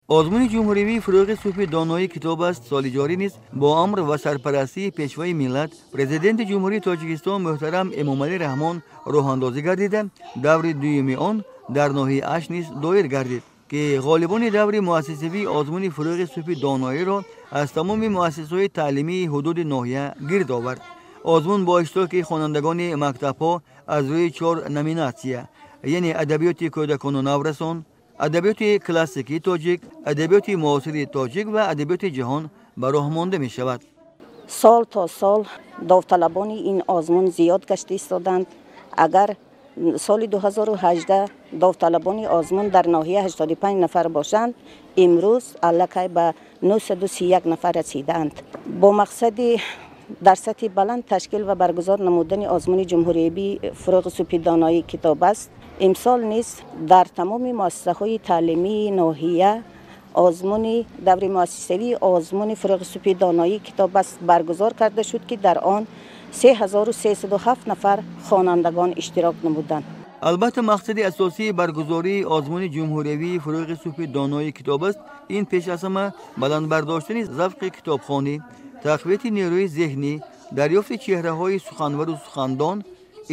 Озмуни ҷумҳуриявии «Фурӯғи субҳи доноӣ китоб аст» соли ҷорӣ низ бо амр ва сарпарастии Пешвои миллат, Президенти Ҷумҳурии Тоҷикистон муҳтарам Эмомалӣ Раҳмон роҳандозӣ гардида, даври дуюми он дар ноҳияи Ашт низ доир гардид, ки ғолибони даври муассисавии озмуни «Фурӯғи субҳи доноиро» аз тамоми муассисаҳои таълимии ҳудуди ноҳия гирд овард. Озмун бо иштироки хонандагони мактабҳо аз рӯи чор номинатсия, яъне адабиёти кӯдакону наврасон, адабиёти классикии тоҷик, адабиёти муосири тоҷик ва адабиёти ҷаҳон ба роҳ монда мешавад. Сол то сол довталабони ин озмун зиёд гашта истоданд. Агар соли 2018 довталабони озмун дар ноҳия 85 нафар бошанд, имрӯз аллакай ба 931 нафар расидаанд. Бо мақсади дар сатҳи баланд ташкил ва баргузор намудани озмуни ҷумҳуриявии «Фурӯғи субҳи доноӣ китоб аст», имсол низ дар тамоми муассисаҳои таълимии ноҳия озмуни даври муассисавии озмуни «Фурӯғи субҳи доноӣ китоб аст» баргузор карда шуд, ки дар он 3307 нафар хонандагон иштирок намуданд. Албатта, мақсади асосии баргузории озмуни ҷумҳуриявии «Фурӯғи субҳи доноӣ китоб аст» ин пеш аз ҳама баланд бардоштани завқи китобхонӣ, тақвияти нерӯи зеҳнӣ, дарёфти чеҳраҳои суханвару сухандон,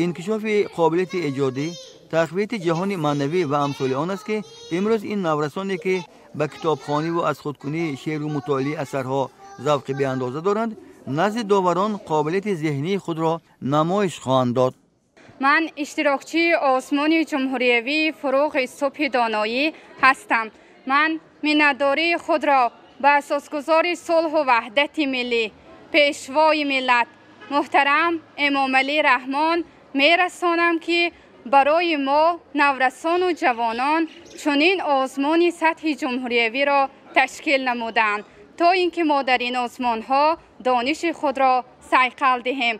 инкишофи қобилияти эҷодӣ, тақвияти ҷаҳони маънавӣ ва амсоли он аст, ки имрӯз ин наврасоне, ки ба китобхониву аз худкунии шеъру мутолиаи асарҳо завқи беандоза доранд, назди доварон қобилияти зеҳнии худро намоиш хоҳанд дод. Ман иштирокчии озмуни ҷумҳуриявии «Фурӯғи субҳи доноӣ» ҳастам. Ман миннатдории худро ба асосгузори сулҳу ваҳдати миллӣ, Пешвои миллат муҳтарам Эмомалӣ Раҳмон мерасонам, ки барои мо наврасону ҷавонон чунин озмуни сатҳи ҷумҳуриявиро ташкил намуданд, то ин ки мо дар ин озмунҳо дониши худро сайқал диҳем.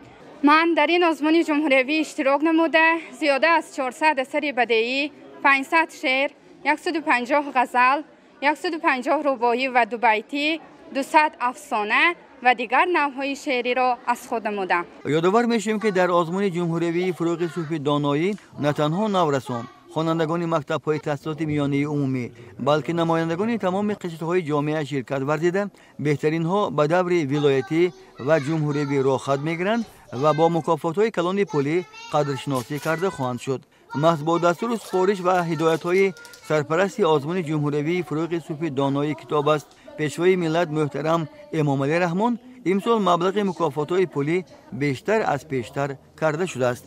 Ман дар ин озмуни ҷумҳуриявӣ иштирок намуда, зиёда аз 400 асари бадеӣ, 500 шеър, 150 ғазал, 150 рубоӣ ва дубайтӣ, 200 афсона ва дигар навъҳои шеъриро аз худ намудам. Ёдовар мешавем, ки дар озмуни ҷумҳуриявии «Фурӯғи субҳи доноӣ» на танҳо наврасон, хонандагони мактабҳои таҳсилоти миёнаи умумӣ, балки намояндагони тамоми қишрҳои ҷомеа ширкат варзида, беҳтаринҳо ба даври вилоятӣ ва ҷумҳуриявӣ роҳхат мегиранд ва бо мукофотҳои калони пулӣ қадршиносӣ карда хоҳанд шуд. Маҳз бо дастуру супориш ва ҳидоятҳои сарпарасти озмуни ҷумҳуриявии «Фурӯғи субҳи доноӣ китоб аст», Пешвои миллат муҳтарам Эмомалӣ Раҳмон, имсол маблағи мукофотҳои пулӣ бештар аз пештар карда шудааст.